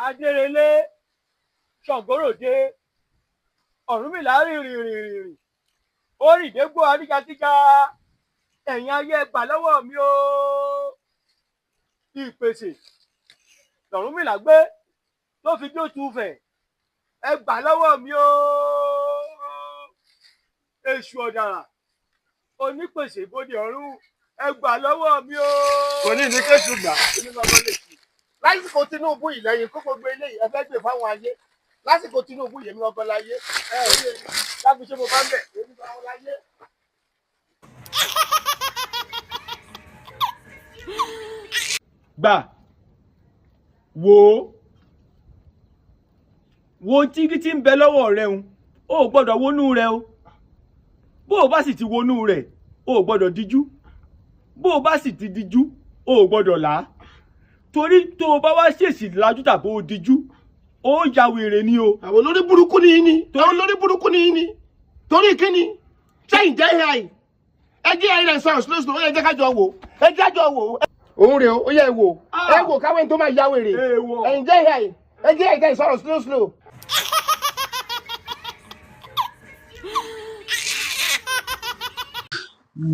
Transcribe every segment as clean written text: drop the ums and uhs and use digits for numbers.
Adérelé, Ṣàngóròde, Ọ̀rúnmìlà rìn rìn rìn rìn, ó rìn dégbò aríjakíja. Ẹ̀yin ayé, ẹ gbà lọ́wọ́ mi o. Ìpèsè lọ̀rúnmìlà gbé tó fi dó tu fẹ̀. Ẹ gbà lọ́wọ́ mi o. Èṣù ọ̀dàrà onípèsè ibodè ọ̀run, ẹ gbà lọ́wọ́ mi o. Kò ní ní kéṣù gbà, èmi gangan lè ṣù. Lásìkò Tinubu yìí, lẹ́yìn kó gbogbo eléyìí, ẹ fẹ́ gbè fáwọn ayé. Lásìkò Tinubu yìí, èmi gangan láyé. Ẹ ò rí èmi láfi ṣé mo bá ń bẹ̀, èmi gangan láyé. Gbà wò ó, wo tígí tí ń bẹ lọ́wọ́ rẹ ń o ò gbọ́dọ̀ wọnú rẹ o. Bó o bá sì ti wọnú rẹ, o ò gbọ́dọ̀ díjú. Bó o bá sì ti díjú, o ò gbọ́dọ̀ là á, torí tó o bá wá ṣèṣì lajú tàbí o díjú, ó ya wèrè ni o. Àwọn olórí burúkú ni yín ni, àwọn olórí burúkú ni yín ni. Torí kíni sẹ́yìn jẹ́ AI? Ẹ jẹ́ AI rẹ̀ sọ̀rọ̀ slow slow. Ó yẹ jẹ́ kájọ wò, ẹ jẹ́ kájọ wò. Òun rè o, ó yẹ ẹ wò, ẹ wò káwé tó máa ya wèrè. Èèwọ̀. Ẹ̀yin jẹ́ AI, ẹ jẹ́ AI tẹ̀ sọ̀rọ̀ slow slow.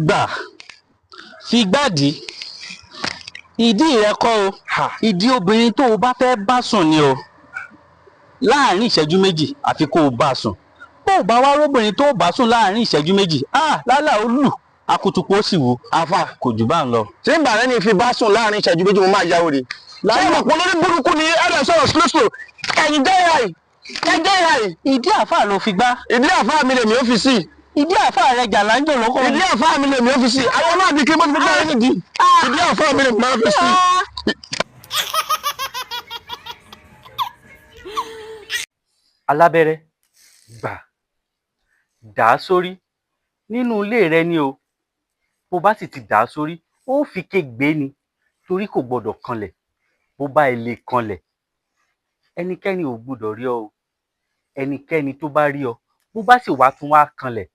Gbà fi gbádìí ìdí rẹ kọ́ o, ìdí obìnrin tó o bá fẹ́ bá sùn ni o. Láàrin ìṣẹ́jú 2 àfi kó o bá sùn. Bó o bá wá róbìnrin tó o bá sùn láàrin ìṣẹ́jú 2, ah, lálà ó lù akutuku ó sì wù. Àfà. Kò jù bá ń lọ. Tí ń bà rẹ ní fi bá sùn láàrin ìṣẹ́jú 2, mo máa ya wèrè. Ṣé ìmọ̀ pọ̀ lórí burúkú ni ẹ lè sọ̀rọ̀ slow slow? Ẹ̀yin jẹ́ AI, ẹ jẹ́ AI. Ìdí àáfàá ló fi gbá. Ìdí àfáà mi lèmi ó fi sí. Ìdí àáfàá rẹ jàlájò lóko. Ìdí àfáà mi lèmi ó fi sí. Àwọn náà di kí mo ti fi gbá yín nìdí. Ìdí àfáà mi lèmi máa fi sí. Alábẹ́rẹ́, gbà dà á sórí nínú ilé rẹ ni o. Bó bá sì ti dà á sórí, ó fi ké gbé ni, torí kò gbọdọ̀ kanlẹ̀. Bó bá ilé kanlẹ̀, ẹnikẹ́ni ò gbọdọ̀ rí ọ o. Ẹnikẹ́ni tó bá rí ọ, bó bá sì wá tún wá kanlẹ̀,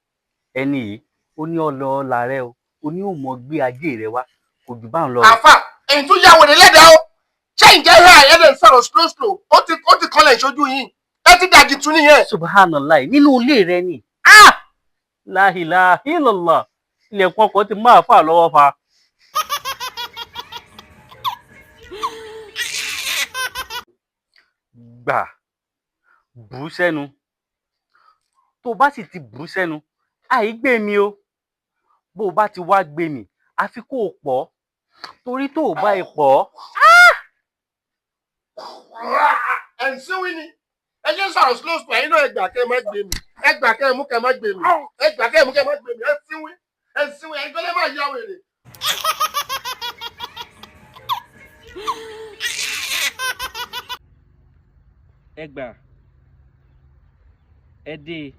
ẹni yìí ó ní ọlọ́ọ̀la rẹ o, ó ní ò mọ gbé ajé rẹ wá. Kò jù bá ń lọ o. Àfà, ẹ̀yin tún ya wèrè lẹ́dàá o. Sẹ́yìn jẹ́ AI, ẹ lè sọ̀rọ̀ slow slow. Ó ti kọlẹ̀ ìṣojú yín, ẹ ti dàjì tún nìyẹn. Subhanallah, nínú ilé rẹ ni. Ah, la ilaha illallah, ilẹ̀kùn ọkọ̀ ti máa fà lọ́wọ́ fa. Gbà bù ú sẹ́nu. Tó bá sì ti bù ú sẹ́nu, àìgbé mi o. Bó o bá ti wá gbé mi, àfi kó o pọ̀, torí tó o bá ì pọ̀. Ẹ̀ ń sínwín ni. Ẹ jẹ́ sọ̀rọ̀ slow slow. Ẹ̀yin náà, ẹ gbà kẹ́ ẹ má gbé mi, ẹ gbà kẹ́ ẹ mú kẹ́ ẹ má gbé mi, ẹ gbà kẹ́ ẹ mú kẹ́ ẹ má gbé mi. Ẹ sínwín, ẹ sínwín. Ẹ̀yin gbọ́dọ̀ máa ya wèrè. Ẹ gbà, ẹ dé,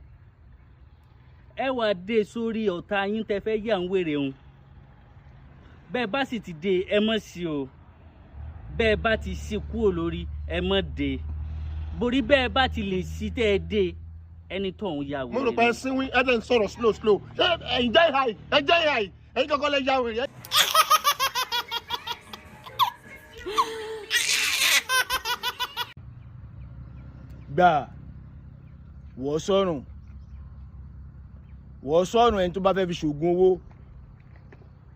ẹ wá dé sórí ọ̀tá yín tẹ fẹ́ yà ń wèrè ń. Bẹ́ẹ̀ bá sì ti dé, ẹ mọ̀ sí o. Bẹ́ẹ̀ bá ti sí kúrò lórí, ẹ mọ̀ dé borí. Bẹ́ẹ̀ bá ti lè sí tẹ́ ẹ dé, ẹni tó ń ya wèrè. Mo rò pé ẹ sínwín. Ẹ jẹ́ ń sọ̀rọ̀ slow slow. Ṣé ẹ̀yin jẹ́ AI? Ẹ jẹ́ AI, ẹ̀yin kankan lè ya wèrè. Gbà wọ́ sọ́rùn, wọ́ sọ́rùn ẹni tó bá fẹ́ fi ṣoògùn owó.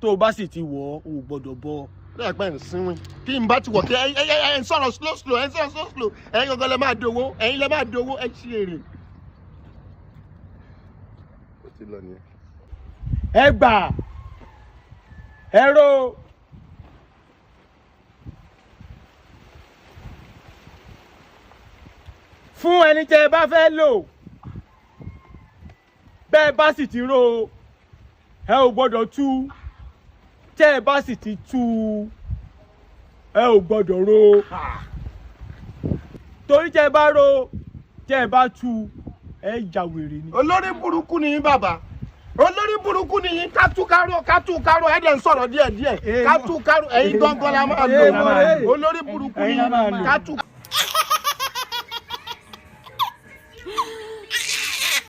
Tó o bá sì ti wọ̀ ọ́, o ò gbọ́dọ̀ bọ́. Lẹ́ẹ̀pẹ́ ń sínwín kí n bá ti wọ̀ kí ẹ ẹ ẹ ń sọ̀rọ̀ slow slow, ẹ ń sọ̀rọ̀ slow slow. Ẹ̀yin gangan lẹ máa dowó, ẹ̀yin lẹ máa dowó, ẹ ṣe èrè. Ó ti lọ nìyẹn. Ẹ gbà, ẹ ró. Fún ẹni tẹ́ ẹ bá fẹ́ lò, bẹ́ẹ̀ bá sì ti ró o, ẹ ò gbọ́dọ̀ tú. Tẹ́ ẹ bá sì ti tú, ẹ ò gbọ́dọ̀ ró, torí tẹ́ ẹ bá ró, tẹ́ ẹ bá tú, ẹ ya wèrè ni. Olórí burúkú ni yín, bàbá olórí burúkú ni yín. Kátúkárò, kátúkárò, ẹ̀ dẹ̀ ń sọ̀rọ̀ díẹ̀ díẹ̀. Kátúkárò, ẹ̀yin gangan la máa lò. Èèmọ̀ rẹ̀. Olórí burúkú ni Ẹ̀yin la máa yín lò. kátú.